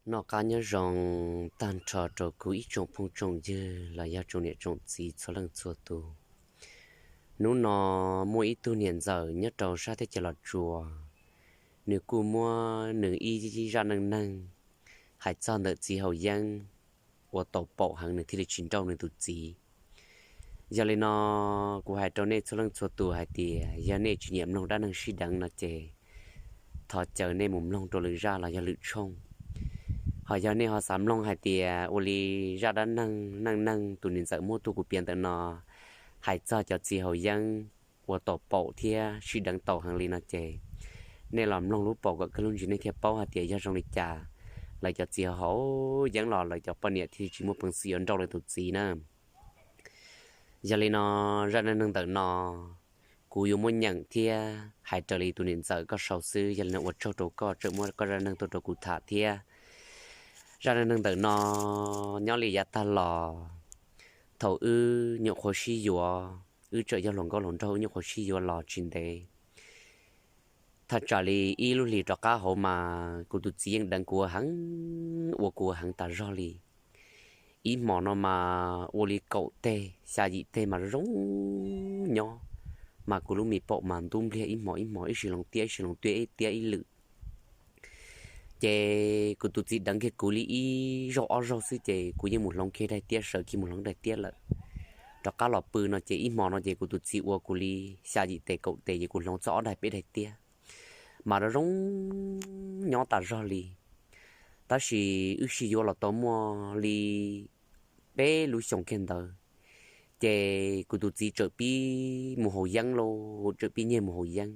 Noj qab nyob zoo tag nrho rau kuv ib tsoom phooj tsoom ywg los yog tsoom niam tsoom txiv txhua leej txhua tus. Hnub no muaj ib tug niam ntxawm nyob rau sab teb chaws Los Tsuas, nws kuj muab nws ib zaj neej neeg hais txog ntawm txiv haus yeeb ua tau paum heev nws thiaj li tsis nrauj nws tus txiv. Yog li no, kuv hais rau nej txhua leej txhua tus hais tias yog nej tsis nyiam mloog dab neeg sib deev no ces thov caw nej mus mloog rau lwm zaj los yog lwm tshooj. Ho yog nej ho xav mloog hais tias ua li zaj dab neeg neej neeg tus niam ntxawm muab tuaj kuv piav ntawm no hais txog cov txiv haus yeeb ua tau paum thiab sib deev tau heev li no ces nej los mloog lub paum kom kawg lub ntsis nej thiaj paub hais tias yog zoo li cas lawv cov txiv haus yeeb los lawv cov poj niam thiaj tsis muaj peev xwm yuav nrauj lawv tus txiv na. Yog li no, zaj neej neeg ntawm no kuv yuav muab nyeem thiab hais raws li tus niam ntxawm koj sau xwb. Yog li no ua tsaug rau koj tseem muab koj zaj neeg tuaj rau kuv tham thiab. Zaj neej neeg ntawm no nyob li yav tag los, thaum wb nyuam qhuav sib yuav, wb tseem yog hluas nkauj hluas nraug wb nyuam qhuav sib yuav los tsis ntev, thaj tsam li ib lub hlis rov qab hauv mas kuv tus txiv yeej deev kuv ua heev, ua kuv ua heev tas zog li. Ib hmos no mas ua li kaum teg xya yim teg mas zoo nyob, mas kuv lub me paum mas ntub npliag ib hmos ib hmos ib sij hloov tiab ib sij hloov tiab ib tiab ib lwm. Ces kuv tus txiv deev kiag kuv li ib zaug ob zaug xwb ces kuv yeej mus hloov kiag daim tiab, sawv kiag mus hloov daim tiab lawm. Rov qab los pw no ces ib hmos no ces kuv tus txiv ua kuv li xya yim tes kaum tes ces kuv hloov txog ob daim peb daim tiab, mas zoo zoo nyob tas zog li. Tab sis wb sib yuav los tau muaj li peb lub xyoos kiag ntawd, ces kuv tus txiv txawm pib mus haus yeeb lauj, txawm pib nyiag mus haus yeeb.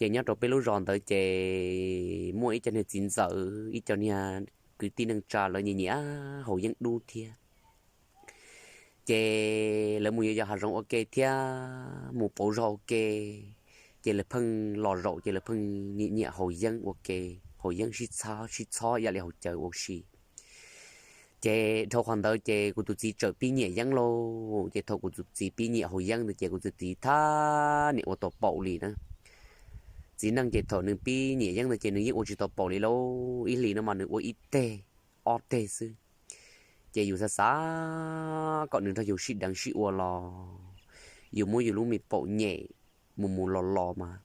Ces nyob rau peb lub zos ntawd ces muaj ib co niag txiv ntxawm, ib co niag kwv tij neej tsa lawv nyiam nyiam haus yeeb dub thiab. Ces lawv mus yos yos hav zoov ua ke thiab mus pauv zog ua ke, ces lawv pheej los zaum ces lawv pheej nyiam nyiam haus yeeb ua ke, haus yeeb sib txhob sib txhob ib yam li haus cawv ua si. Ces dhau qhov ntawd ces kuv tus txiv txawm pib nyiam yeeb lauj. Ces thaum kuv tus txiv pib nyiam haus yeeb ntawd ces kuv tus txiv thab niam ua tau paum li na. Txiv neej ces thaum nws pib nyiam yeeb ntawd ces nws yeej ua tsis tau paum li lauj, ib hlis no mas nws ua ib teg ob teg xwb. Ces yus xav xav kom nws nrog yus sib deev sib ua los yus muab yus lub me paum nyem mus mus los los mas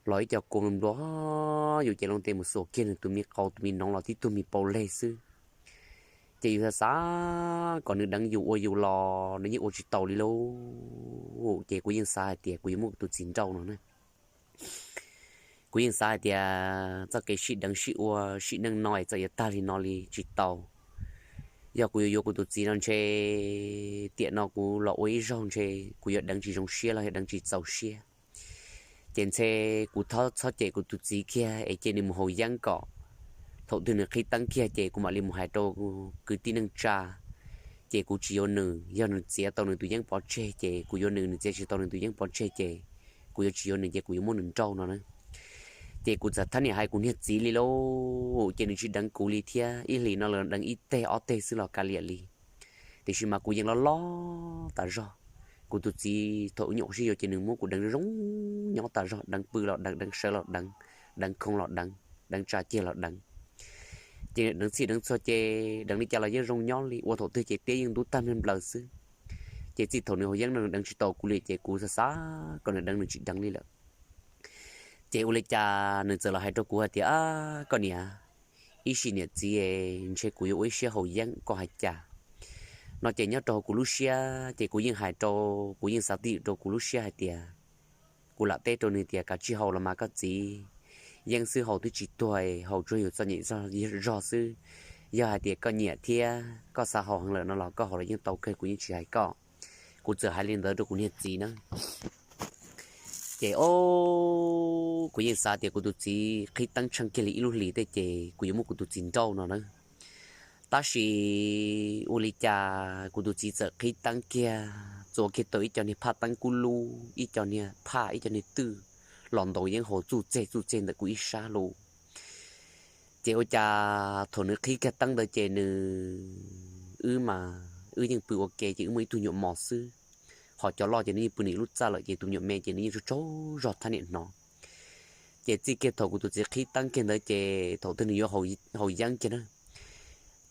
los ib co kua nplua, yus ces loo tes mus xuas kiag nws tus me qau tus me noov los tib tug me paum leg xwb. Ces yus xav xav kom nws deev yus ua yus los nws yeej ua tsis tau li lauj. Ces kuv yeej xav hais tias kuv yuav muab kuv tus txiv nrauj no na. Kuv yeej xav hais tias txoj kev sib deev sib ua sim neej no es txawm yuav tag li no li tsis tau. Yog kuv yuav yuav kuv tus txiv no ntshe tiam no kuv los ua ib zaug ntshe kuv yuav deev tsis zoo siab los yog deev tsis txaus siab. Ces ntshe kuv txhob cem kuv tus txiv kiag es cia nws mus haus yeeb kom thaum twg nws qhib teeb kiag ces kuv mam li mus hais rau kwv tij neej tsa. Ces kuv tsis yuav nws, yog nws txiav tau nws tus yeeb pov tseg ces kuv yuav nws, nws txiav tsis tau nws tus yeeb pov tseg ces kuv yuav tsis yuav nws ces kuv yuav muab nws nrauj no na. Ces kuv txawm thab niam hais kuv niag txiv li lauj, ces nws tsis deev kuv li thiab, ib hlis no los deev ib teg ob teg xwb los kav liam li. Tiam sis mas kuv yeej loj loj tas zog. Kuv tus txiv thaum wb nyuam qhuav sib yuav ces nws muab kuv deev zoo zoo nyob tas zog, deev pw los deev, deev sawv los deev, deev khoo los deev, deev tsa ceg los deev. Ces deev txhij deev txhua ces deev li cas los yeej zoo nyob li, ua thaum twg ces tiab yeej ntub tag nplaws nplaws xwb. Ces txij thaum nws haus yeeb no nws deev tsis tau kuv li ces kuv xav xav kom nws deev nws tsis deev li lawm. Ces ua li cas nws txawm los hais rau kuv hais tias, Ab, koj niam, ib sim niam txiv ntshe kuv yuav ua ib siab haus yeeb koj hais cas? No ces nyob rau kuv lub siab ces kuv yeej hais rau, kuv yeej xav twj ywm rau kuv lub siab hais tias, kuv lam teb rau nws tias, Kav tsij haus los mas koj txiv, yeeb xwb haus twb tsis tuag, haus tsuas yus txom nyem zog xwb. Yog hais tias koj nyiam thiab koj xav haus heev lawm no los koj haus los yeej tau kawg, kuv yeej tsis hais koj. Kuv txawm hais li ntawd rau kuv niag txiv na. Ces o, kuv yeej xav tias kuv tus txiv qhib teeb tsheej kiag li ib lub hlis tej ces kuv yuav muab kuv tus txiv nrauj no na. Tab sis ua li cas kuv tus txiv txawm qhib teeb kiag, txua kiag tau ib co niag phaj teeb kub lub, ib co niag phaj, ib co niag twj los ntaus yeeb haus txuj txeg txuj txeg ntawm kuv ib sab lus. Ces ua cas thaum nws qhib kiag teeb ntawd ces nws, wb mas wb yeej pw ua ke ces wb muaj ib tug nyuam mos xwb, ho cov loj ces nws yeej pw nws lub txaj lawm ces tus nyuam me ces nws yeej tsaug tsaug zog thab niam hnov. Ces txij kiag thaum kuv tus txiv qhib teeb kiag ntawd ces thaum twg nws yuav haus yeeb kiag na,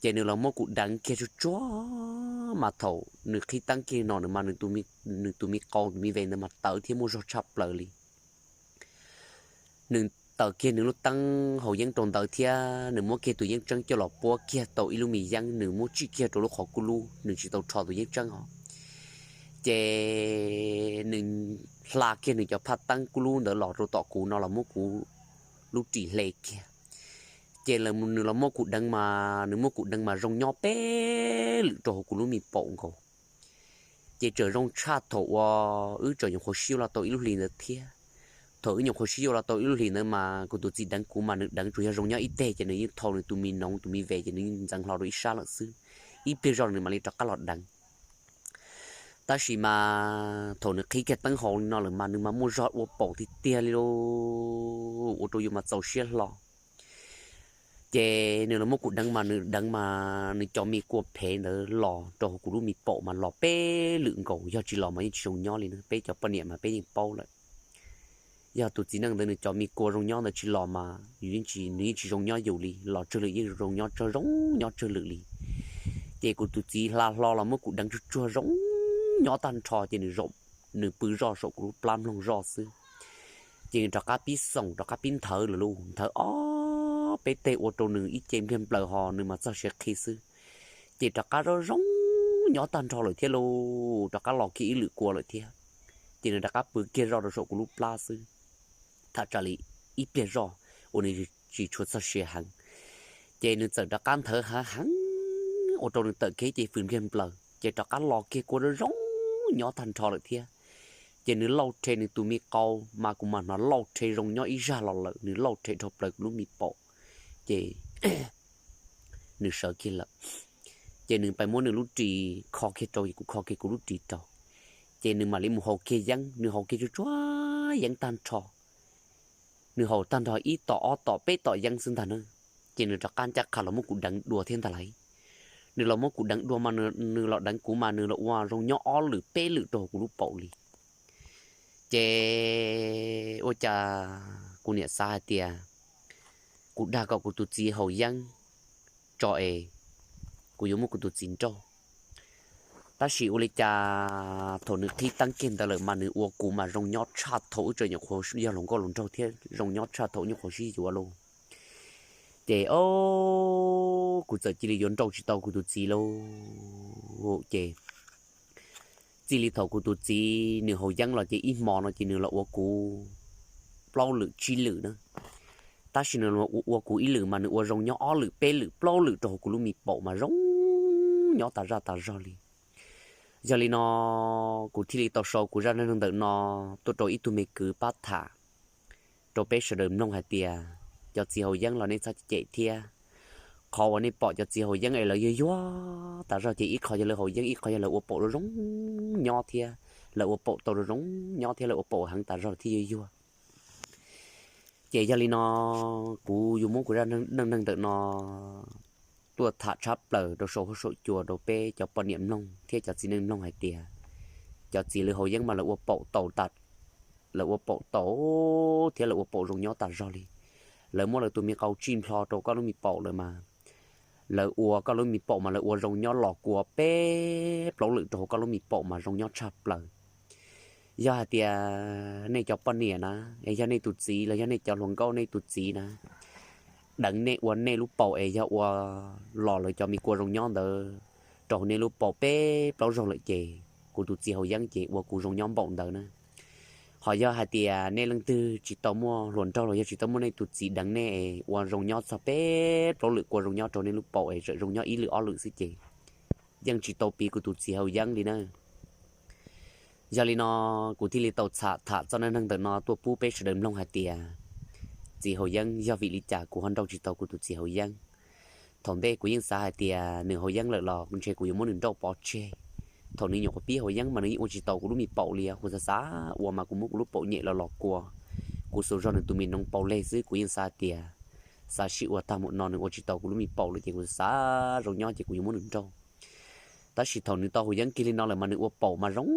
ces nws los muab kuv deev kiag tsuag tsuag. Mas thaum nws qhib teeb kiag no nws mas nws tus me qau tus me ve ntawd mas tawv thiab muaj zog tshaj plaws li. Nws taws kiag nws lub teeb haus yeeb rau ntawd thiab nws muab kiag tus yeeb tseeb coj los puab kiag tau ib lub me yeeb, nws muab tsij kiag rau lub qhov kuj lub, nws tsis tau rho tus yeeb tseeb os. Ces nws hla kiag nws cov phaj teeb kuj lub ntawd los rau tom kuv no los muab kuv lub ris hle kiag. Ces nws los muab kuv deev mas nws muab kuv deev mas zoo nyob peb lwm rau hauv kuv lub me paum nkaus. Ces tseem zoo tshaj thaum uas wb tseem nyuam qhuav sib yuav los tau ib lub hlis ntawd thiab. Thaum wb nyuam qhuav sib yuav los tau ib lub hlis ntawd mas kuv tus txiv deev kuv mas nws deev tsuas yog zoo nyob ib teg ces nws yeej thau nws tus me noov tus me ve ces nws yeej ntxeev hlo rau ib sab lawm xwb. Ib pliag zog nws mam li rov qab los deev. Tab sis mas thaum nws qhib kiag teeb haus li no lawm mas nws mas muaj zog ua paum tiag tiag li lauj, ua rau yus mas txaus siab hlo. Ces nws los muab kuv deev mas nws deev mas nws cov me kua phev ntawd los rau hauv kuv lub me paum mas los peb lwm nkaus, yog tsis los mas yeej tsis zoo nyob li na, peb cov poj niam mas peb yeej paub lawm. Yog tus txiv neej ntawd nws cov me kua zoo nyob ntawd tsis los mas yus yeej tsis, nws yeej tsis zoo nyob yus li, los tsawg lwm yeej zoo nyob tsawg, zoo nyob tsawg lwm li. Ces kuv tus txiv hla hlo los muab kuv deev tsuag tsuag zoo nyob tag nrho ces nws, nws pw zoj saum kuv lub plab mloog zoj xwb. Ces nws rov qab pib xoom rov qab pib nthawv lawm lauj, nthawv ob peb teg ua rau nws ib ce npliag nplaws ho nws mas txog siav qhi xwb. Ces rov qab zoo zoo nyob tag nrho lawm thiab lauj, rov qab los kiag ib lwm kua lawm thiab. Ces nws rov qab pw kiag zoj rau saum kuv lub plab xwb. Tham tsam li ib pliag zoj uas nws tsis tshua txog siav heev, ces nws txawm rov qab nthawv heev heev ua rau nws tawm kiag ib ce fws npliag nplaws ces rov qab los kiag kua zoo zoo nyob tag nrho lawm thiab. Ces nws lauj rhe nws tus me qau mas kuv mam hnov lauj rhe zoo nyob ib zaj los lawm, nws lauj rhe dhau plaws kuv lub me paum. Ces nws sawv kiag lawm. Ces nws pais muab nws lub ris kho kiag rau, kuv kho kiag kuv lub ris rau. Ces nws mam li mus haus kiag yeeb, nws haus kiag tsuag tsuag yeeb tag nrho. Nws haus tag nrho ib tom ob tom peb tom yeeb xwb ntag na. Ces nws rov qab ncaj qha los muab kuv deev dua thiab ntag lauj. Nws los muab kuv deev dua mas nws los deev kuv mas nws los ua zoo nyob ob lwm peb lwm rau hauv kuv lub paum li. Ces ua cas kuv niam xav hais tias kuv dag kom kuv tus txiv haus yeeb tso es kuv yuav muab kuv tus txiv nrauj. Tab sis ua li cas thaum nws qhib teeb kiag ntawd lawm mas nws ua kuv mas zoo nyob tshaj thaum wb tseem nyuam qhuav yog hluas nkauj hluas nraug thiab zoo nyob tshaj thaum nyuam qhuav sib yuav lauj. Ces o, kuv txawm cia li yuav nrauj tsis tau kuv tus txiv lauj. Ces txij li thaum kuv tus txiv nws haus yeeb los ces ib hmo no ces nws los ua kuv plaub lwm tsib lwm na. Tab sis nws ua kuv ib lwm mas nws ua zoo nyob ob lwm peb lwm plaub lwm rau hauv kuv lub me paum mas zoo nyob tas zaj tas zog li. Yog li no kuv thiaj li tau sau kuv zaj neeg ntawm no tuaj rau ib tug me kwv pab tham rau peb sawv daws mloog hais tias cov txiv haus yeeb los nej txhob cem thiab. Qhov uas nej pom cov txiv haus yeeb es lawv yuag yuag tas zog ces ib qho yog lawv haus yeeb, ib qho yog lawv ua paum zoo zoo nyob thiab, lawv ua paum tau zoo zoo nyob thiab lawv ua paum heev tas zog thiaj yuag yuag. Ces yog li no kuv yuav muab kuv zaj neej neeg ntawm no tuaj tham tshab plaws rau saum huab saum cua rau peb cov poj niam mloog thiab cov txiv neej mloog hais tias cov txiv lawv haus yeeb mas lawv ua paum tau tas, lawv ua paum tau thiab lawv ua paum zoo nyob tas zog li. Lawv muab lawv tus me qau tsij nplho rau koj lub me paum lawm mas lawv ua koj lub me paum mas lawv ua zoo nyob los kua peb plaub lwm rau hauv koj lub me paum mas zoo nyob tshaj plaws. Yog hais tias nej cov poj niam na, es yog nej tus txiv los yog nej cov hluas nkauj nej tus txiv na, deev nej ua nej lub paum es yog ua los lawv cov me kua zoo nyob ntawd rau hauv nej lub paum peb plaub zaug lawm ces kuv tus txiv haus yeeb ces ua kuv zoo nyob npaum ntawd na. Ho yog hais tias nej leej twg tsis tau muaj hluas nraug los yog tsis tau muaj nej tus txiv deev nej es ua zoo nyob txog peb plaub lwm kua zoo nyob rau nej lub paum es tseem zoo nyob ib lwm ob lwm xwb ces yeej tsis tau piv kuv tus txiv haus yeeb li na. Yog li no kuv thiaj li tau txham tham txoj neej neeg ntawm no tuaj pub peb sawv daws mloog hais tias txiv haus yeeb yog vim li cas kuv ho nrauj tsis tau kuv tus txiv haus yeeb. Thaum ntej kuv yeej xav hais tias nws haus yeeb lawm los ntshe kuv yuav muab nws nrauj pov tseg. Thaum nws nyuam qhuav pib haus yeeb mas nws yeej ua tsis tau kuv lub me paum li, kuv xav xav ua mas kuv muab kuv lub paum nyem los los kua. Kuv xuas zog nws tus me noov paus leg xwb kuv yeej xav hais tias xav sib ua tag mus no nws ua tsis tau kuv lub me paum lawm ces kuv xav xav zoo nyob ces kuv yuav muab nws nrauj. Tab sis thaum nws tau haus yeeb kiag li no lawm mas nws ua paum mas zoo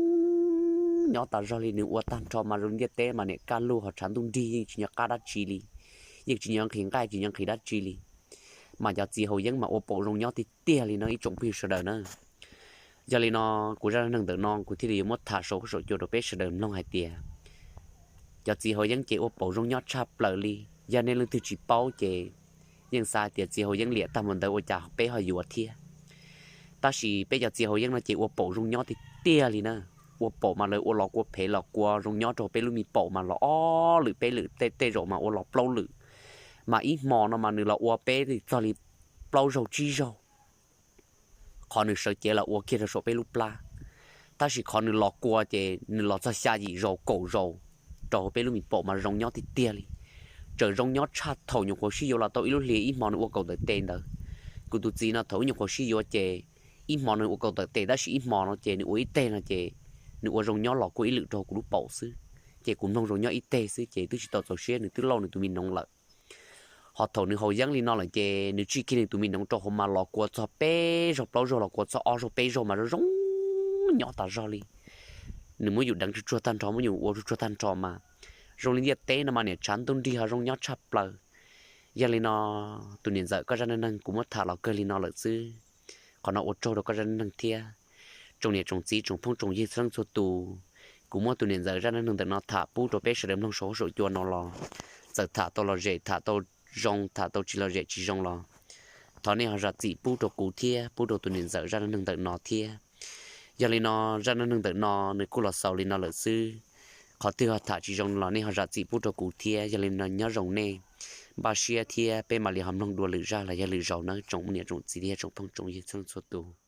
nyob tas zog li. Nws ua tag nrho mas zoo ntiaj teb mas niam kaj lug ho tshav ntuj nrig yeej tsis nco qab dab tsi li, yeej tsis nco nqhis nqaij tsis nco nqhis dab tsi li. Mas cov txiv haus yeeb mas ua paum zoo nyob tiag tiag li no ib tsoom phooj ywg sawv daws na. Yog li no, kuv zaj neeg ntawm no kuv thiaj li yuav muab tham saum saum cua rau peb sawv daws mloog hais tias cov txiv haus yeeb ces ua paum zoo nyob tshaj plaws li. Yog nej leej twg tsis paub ces yeej xav hais tias txiv haus yeeb liam tag mus ntawd ua cas peb ho yuav thiab. Tab sis peb cov txiv haus yeeb no ces ua paum zoo nyob tiag tiag li na. Ua paum mas lawv ua los kua phem los kua zoo nyob rau peb lub me paum mas los ob lwm peb lwm, tej tej zaum mas ua los plaub lwm. Mas ib hmo no mas nws los ua peb txog li plaub zaug tsib zaug. Qhov nws sawv cev los ua kiag rau saum peb lub plab, tab sis qhov nws los kua ces nws los txog xya yim zaus kaum zaus rau peb lub me paum mas zoo nyob tiag tiag li. Tseem zoo nyob tshaj thaum nyuam qhuav sib yuav los tau ib lub hlis ib hmo nws ua kaum tawm tes ntawd. Kuv tus txiv no thaum wb nyuam qhuav sib yuav ces ib hmo nws ua kaum tawm tes tab sis ib hmo no ces nws ua ib teg no ces nws ua zoo nyob los kua ib lwm rau kuv lub paum xwb. Ces kuv mloog zoo nyob ib teg xwb ces twb tsis tau txaus siab nws twb lauj nws tus me noov lawm. Ho thaum nws haus yeeb li no lawm ces nws tsij kiag nws tus me noov rau hauv mas los kua txog peb zaug plaub zaug los kua txog ob zaug peb zaug mas zoo zoo nyob tas zog li. Nws muab yus deev tsuag tsuag tag nrho muab yus ua tsuag tsuag tag nrho mas zoo li ntiaj teb no mas niam tshav ntuj nrig ho zoo nyob tshaj plaws. Yog li no, tus niam ntxawm koj zaj neej neeg kuv muab tham los kawg li no lawm xwb. Qhov no ua tsaug rau koj zaj neej neeg thiab. Tsoom niam tsoom txiv tsoom phooj tsoom ywg txhua leej txhua tus, kuv muab tus niam ntxawm zaj neej neeg ntawm no tham pub rau peb sawv daws mloog saum huab saum cua no los, txawm tham tau lom zem tham tau zoo tham tau tsis lom zem tsis zoo los thov nej ho zam txim pub rau kuv thiab pub rau tus niam ntxawm zaj neej neeg ntawm no thiab. Yog li no, zaj neej neeg ntawm no nws kuj los xaus li no lawm xwb. Qhov twg ho tham tsis zoo los nej ho zam txim pub rau kuv thiab. Yog li no nyob zoo nej, npaj siab thiab peb mam li ho mloog dua lwm zaj los yog lwm zaus nawb tsoom niam tsoom txiv thiab tsoom phooj tsoom ywg txhua leej txhua tus.